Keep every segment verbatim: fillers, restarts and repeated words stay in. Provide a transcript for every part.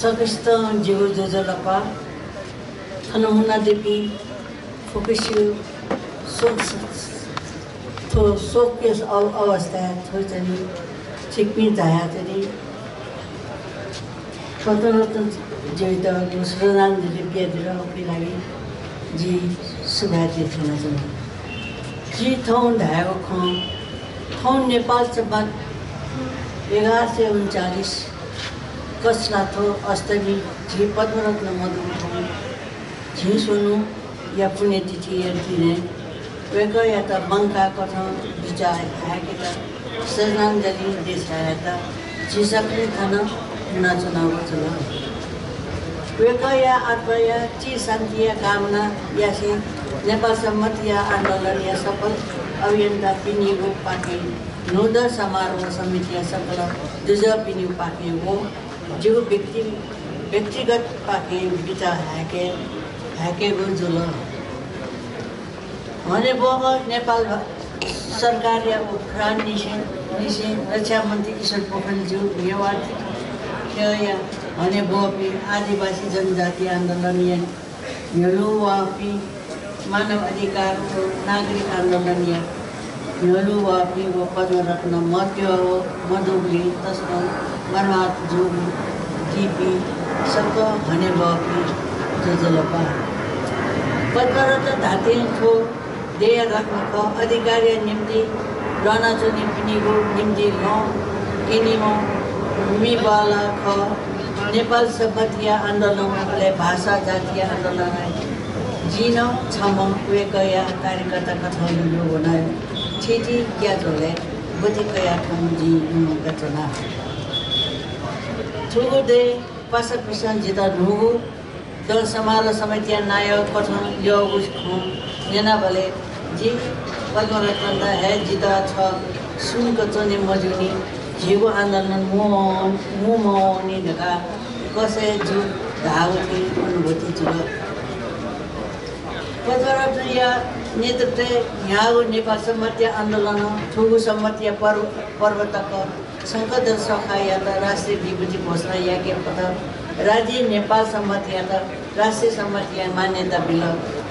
सकसितं जिगु ज्वजलपा। थन मुनादीपिं फुक्कसिगु शोक, थ्व शोकया अव-, अवस्थाय् थ्व चाहिँ छिकपिं झायाच्वनी। पद्मरत्नजुयात श्रद्धाञ्जलि बियादिल, उकिया लागि जि सुभाय् देछानाच्वना। जि थौं धायेगु खँ, थौं नेपाल सम्बत एघार सय उनन्चालिस कछलाथ्व अष्टमी झी पद्मरत्न मदुगु थौं झिंस्वन्हुया पुण्यतिथिया दिनय् वय्कःयात मंकाः कथं बिचाः हाय्केत श्रद्धाञ्जलि देछायेत झी सकलें थन मुनाच्वनागु जुल। वय्कःया आत्माया चिर शान्तिया कामना यासें नेपाल सम्बतया आन्दोलनया सफल अभियन्तापिनिगु पाखें न्हूदँ समारोह समितिया सकल दुजःपिनिगु पाखें व जिगु व्यक्ति, व्यक्तिगत पाखें बिचाः हाय्के, हाय्केगु जुल। हनेबहःम्ह नेपाल भा-, सरकारया व फ्रान्सनिसें, निसें रक्षा मन्त्री ईश्वर पोखरेलजु नेवाः ख्यःया हनेबहःपिं आदिवासी जनजाति आन्दोलनया न्ह्यलुवाःपिं मानव अधिकार व नागरिक आन्दोलनया न्ह्यलुवाःपिं व पद्मरत्न मद्यः व मदुगुलिं तसकं मर्माहत जूगु दीपिं सकल हनेबहःपिं ज्वजलपा। पद्मरत्न धात्थें थ्व देय्या रत्न खः। अधिकारया निंतिं ल्वानाच्वनीपिनिगु निंतिं ल्वहं क्यनीम्ह मि बांलाः खः। नेपाल सम्बतया आन्दोलन, अले भाषा जातिया आन्दोलनय् जिं नं छम्ह वय्कःया कार्यकर्ता कथं लुलु वना। थीथी ज्याझ्वलय् ब्वति कयाः थौं जिं लुमंकाच्वना। थुगु देय् पासापिन्सं जितः न्हूगु दँ समारोह समितिया नायः कथं यःगु खँ न्यनाबलय् जि पद्मरत्नयात, हे, जितः छ सुम्क च्वने मज्यूनि, झीगु आन्दोलन मू, मू मवःनि धकाः कसे जू धाःगु थें अनुभूति जुल। पद्मरत्नया नेतृत्वय् न्ह्याःगु नेपाल सम्बतया आन्दोलनं थुगु सम्बतया पर्व, पर्व तक शंखधर सखायात राष्ट्रिय विभूति घोषणा याकेत राज्यं नेपाल सम्बतयात राष्ट्रिय सम्बतया मान्यता बिल।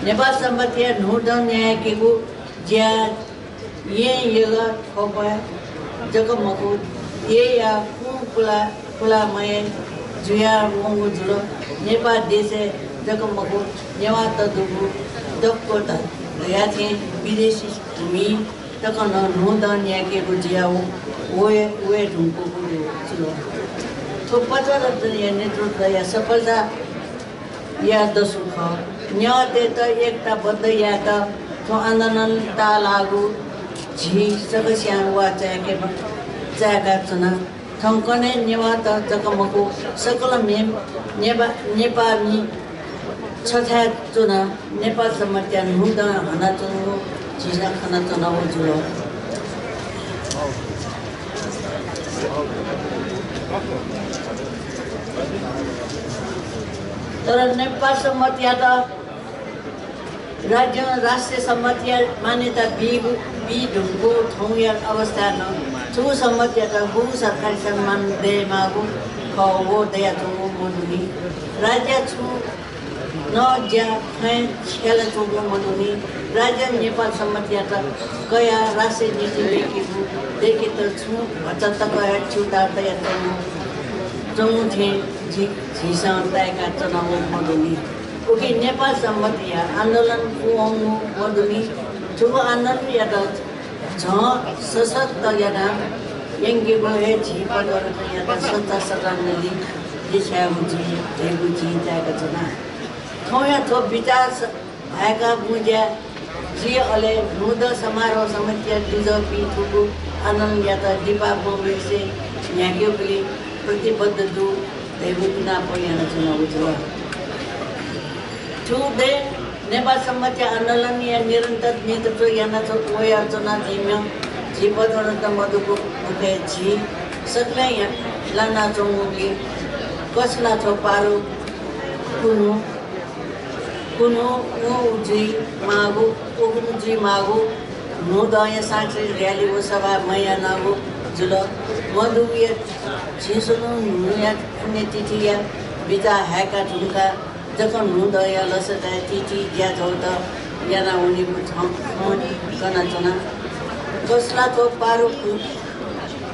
नेपाल सम्बतया न्हूदँ न्यायेकेगु ज्या येँ यलथ्वपा जक मखु, येँया कुँ कुला, कुलामय् जुयावंगु जुल। नेपाल देशय् जक मखु, नेवाःत दुगु दक्व ध-, धयाथें विदेशी भूमि तक नं न्हूदँ न्यायेकेगु जुया व-, वये, वये धुंकूगु जुल। थ्व पद्मरत्नया नेतृत्वया सफलताया दसु खः। नेवाःतय्त एकताबद्ध यायेत थ्व आन्दोलन ताःलाःगु झी सकसियां वाः चायेके, चायेकाच्वना। थौंकन्हय् नेवाःत जक मखु, सकल मे-, नेवा-, नेपाःमि छथाय् च्वनाः नेपाल सम्बतया न्हूदँ हनाच्वंगु झीसं खनाच्वनागु जुल। तर नेपाल सम्बतयात राज्यं राष्ट्रिय सम्बतया मान्यता बी, बी धुंकूगु थौंया अवस्थाय् नं थुगु सम्बतयात गुगु सरकारी सम्मान दयेमाःगु खः, व दयाच्वंगु मदुनि। राज्यं छुं नं ज्या खँय् छ्यालाच्वंगु मदुनि। राज्यं नेपाल सम्बतयात कयाः राष्ट्रिय नीति दयेकेगु, दयेकेत छुं भचा तक हे च्यूताः तयाच्वंगु, च्वंगु थें झी, झीसं ताय्काच्वनागु मदुनि। उकिं नेपाल सम्बतया आन्दोलन पूवंगु मदुनि। थुगु आन्दोलनयात झन सशक्त यानाः यंकेगु हे झी पद्मरत्नयात सच्चा श्रद्धाञ्जलि देछायेगु जुइ धइगु जिं ताय्काच्वना। थौंया थ्व बिचाः स-, हाय्काः बुँज्या जि अले न्हूदँ समारोह समितिया दुजःपिं थुगु आन्दोलनयात लिपा बमय्से न्ह्याकेगुली प्रतिबद्ध दु धइगु इनाप यानाच्वनागु जुल। थुगु देय् नेपाल सम्बतया आन्दोलनया निरन्तर नेतृत्व यानाच्व-, वयाच्वनादीम्ह झी पद्मरत्न मदुगु मुखय् झी सकलें या-, लानाच्वंगुलिं कछलाथ्व पारु कुन्हु, कुन्हु उ जुइमाःगु, उगुन जुइमाःगु न्हूदँया सांस्कृतिक र्‍याली व सभा मयानागु जुल। मदुगुया झिंस्वन्हु न्हूया पुण्यतिथिया बिचाः हाय्‌का धुंकाः जक न्हूदँया लसताय् थीथी ज्याझ्वःत याना वनीगु खँ कनाच्वना। कस्लाथ्व पारु कु-,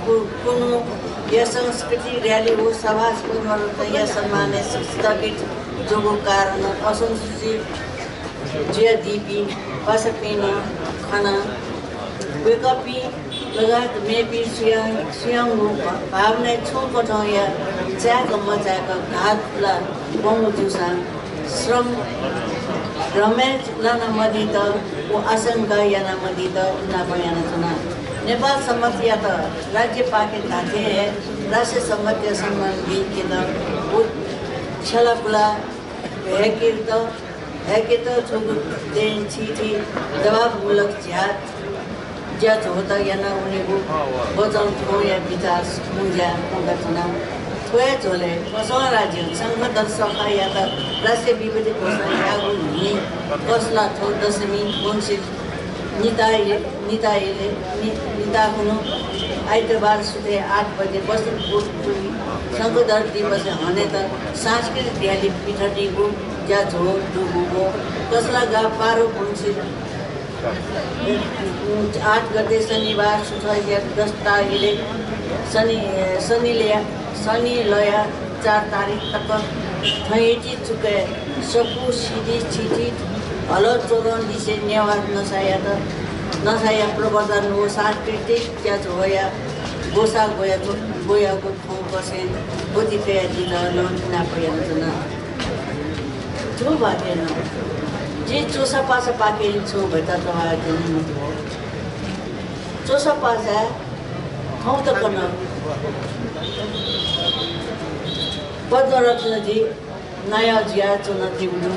कु-, कुन्हुया सांस्कृतिक र्‍याली व सभासदतय्‌गु सम्मानय् स्थगित जूगु कारणं असन्तुष्टि जुयादीपिं पासापिं नं खना। वय्‌कःपिं लगायत मेपिं सुयां-, सुयां भावनाय् छुं कथंया चाय्‌क मचाय्‌क घात पुला वंगु जूसां श्रम भ्रमय् लाना मदीत व आशंका याना मदीत विज्ञापन यानाच्वना। नेपाल संवत्‌यात राज्यपाखें धात्थें हे राष्ट्रिय संवत्‌या सम्मान बीकेत व छ्यलापुला हाय्‌केत, हाय्‌केत थुगु दें थीथी जवाफमूलक ज्या, ज्याझ्वःत याना वनेगु वचन थ्वया बिचाः मुंज्या मुंकाच्वना। थ्व हे झ्वलय् कस्ला राज्यं शंखधर सखायात राष्ट्रिय विभूति घोषणा याःगु न्हि कस्लाथ्व दशमी मंसिर निता ए-, निता एले, नि-, निता खुन्हु आइतबार सुथय् आठ बजे बसंतपुर शंखधर दिवसय् हनेत सांस्कृतिक र्‍याली पिथनेगु ज्याझ्वः दुगु व कस्ला गाः पारु मंसिर आठ गते शनिबार सुथय् दस ता इले शनि, शनिले, शनिलया चार तारिख तक थँहिति चुकय् सकु सिधि चिधि हलचोरं लिसे नेवाः नसायात, नसाया प्रवर्धन व सांस्कृतिक ज्याझ्वःया ग्वसाः ग्वयाच्व-, ग्वयागु खँ कसें ब्वति कयादीत नं विज्ञापन यानाच्वना। थ्व भागय् नं जिं च्वसापासापाखें छुं भचा तवाः ज्वने मते। च्वसापासाय् थौं तक नं पद्मरत्नजी नायः जुयाच्वनादीगु दु।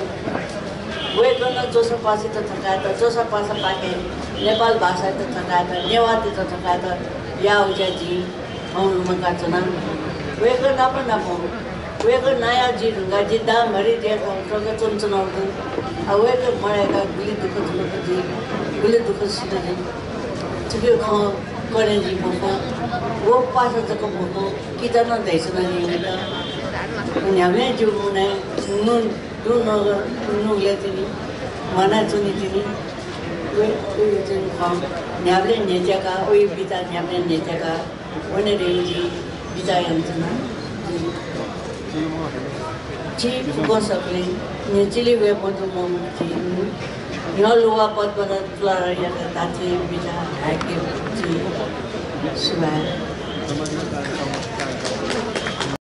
वय्‌कलं च्वसापासायात थकायेत, च्वसापासापाखें नेपाल भाषायात थकायेत, नेवाःतय्‌त थकायेत याःगु ज्या जिं थौं लुमंकाच्वना। वय्‌कः नाप नापं, वय्‌कः नायः जुइ धुंकाः जि दांभरि देय् थौं च्वनाच्वनागु दु। आ, वय्‌कः मदय्‌काः गुलि दुःख जुल का जि, गुलि दुःख सिल जि। थुकिया खँ कने जि मखु, व पासा जक मखु, किता नं धयाच्वना जि वय्‌कः। न्ह्याबलें जूगु मुनाय् नु-, दुनुगलय् तिनि, म्वानाच्वनी तिनि। वय्-, वय्‌कःया खँ न्ह्याबलें न्ह्यथ्याकाः, वय्‌कःया बिचाः न्ह्याबलें न्ह्यथ्याकाः वने धइगु जिं बिचाः यानाच्वना। जि फुक्कं सकलें न्ह्यचिले वये मदु ममूत जि न्ह्यलुवा पद्मनाथ तुलाधरयात धात्थें बिचाः हाय्‌के जि। सुभाय्।